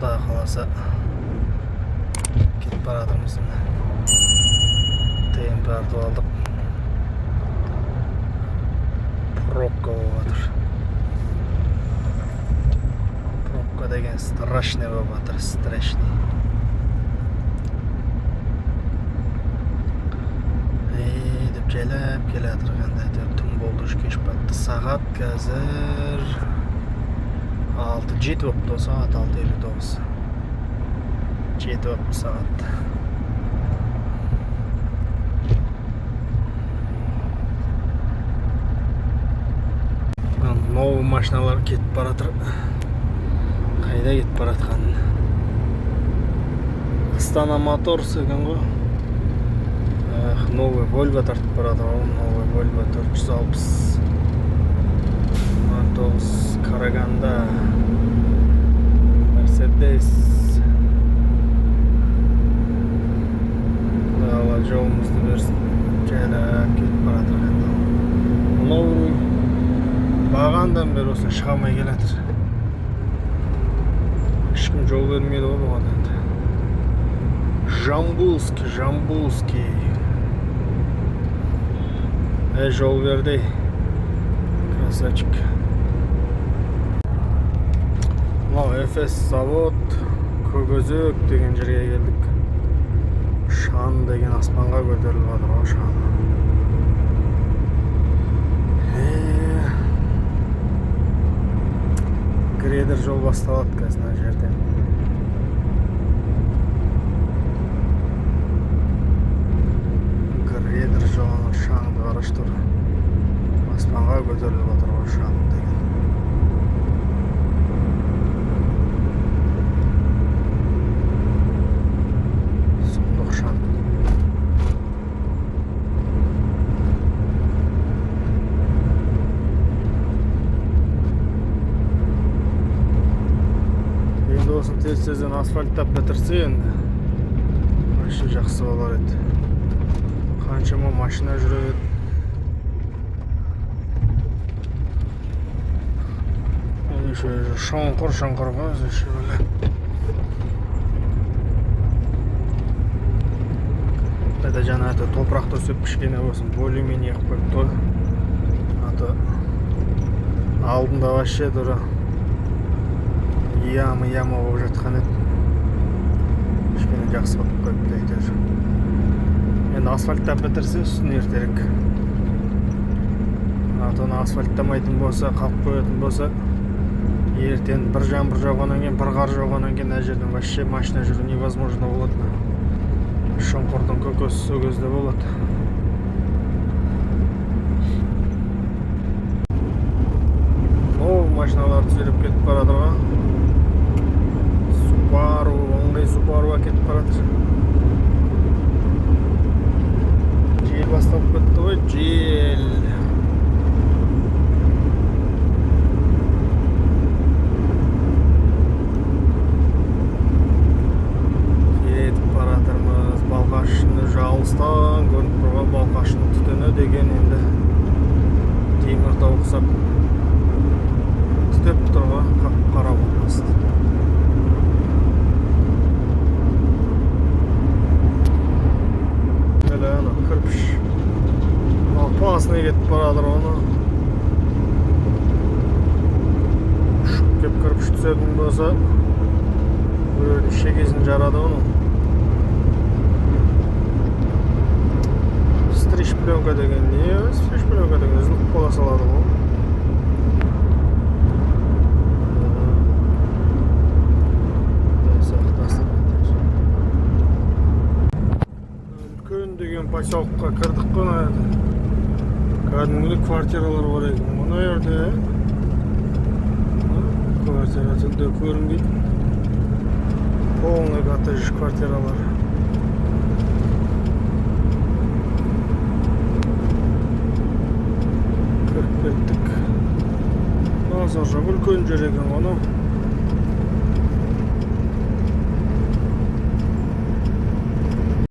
Құдай қаласа, кетіп бара жатырмыз міне. ТМП артып алдық. Пробка болып жатыр. Пробка деген страшный болып жатыр, страшный. Ей, деп жайлап келе жатыр енді, әйтеуір түн болды, уже кеш батты. Сағат қазір 6-7 болыпты, сағат 6:59. 7 болыпты сағат. Новый машиналар кетіп бара жатыр. Қайда кетіп бара жатқанын. Астана Моторс екен ғой. Эх, новый Volvo тартып бара жатыр ғой, новый Volvo 460. 9 Караганда. Мерседес. Құдай Алла жолымызды берсін. Жайлап кетіп бара жатыр енді. Мынау бағандан бері осылай шыға алмай келе жатыр. Ешкім жол бермейді ғой бұған енді. Жамбулский, Жамбулский. Ей, жол бер дей. Красавчик. Мынау Эфес завод, Көкөзек деген жерге келдік. Шан деген аспанға көтеріліп жатыр ғой шан. Грейдер жол басталады қазір мына жерден. Грейдер жолының шаңды қарашы тұр. Аспанға көтеріліп жатыр ғой шаң деген. Сұмдық шаң. Енді осыны тез-тезден асфальттап бітірсе енді вообще жақсы болар еді. Қаншама машина жүреді. Еще шоңқыр шоңқыр ғой өзі еще бля. Это жаңа это топырақ төсеп кішкене болсын более-менее қылып қойыпты ғой. А то алдында вообще тура яма яма болып жатқан еді. Кішкене жақсы қылып қойыпты әйтеуір. Енді асфальттап бітірсе үстін ертерек. А то ана асфальттамайтын болса, қалып қоятын болса, ертең бір жаңбыр жауғаннан кейін, бір қар жауғаннан кейін ана жерден вообще машина жүру невозможно болады. Шұңқырдың көкесі сол кезде болады. О, машиналар түзеліп кетіп бара жатыр ғой. Субару, ыңғай Субару әкетіп бара жатыр. Жел басталып кетті ғой, жел. Кетіп бара жатырмыз. Балқаштың уже алыстан көрініп тұрған Балқаштың түтіні деген енді Теміртау ұқсап түтеп тұр ғой, қап-қара болып басты. Әлі ана кірпіш опасный кетіп бара жатыр оны. Ұшып кеп кірпіш түсетін болса, біреудің шекесін жарады оны. Стриж пленка деген не? Стриж пленка деген үзіліп қала салады ғой. Құдай сақтасын. Үлкен деген поселокқа кірдік қой мына жерде. Кәдімгідей квартиралар бар екен мына жерде. Квартира түнде көрінбейді. Полный коттедж квартиралар. Кіріп кеттік. Базар жоқ, үлкен жер екен ғой анау.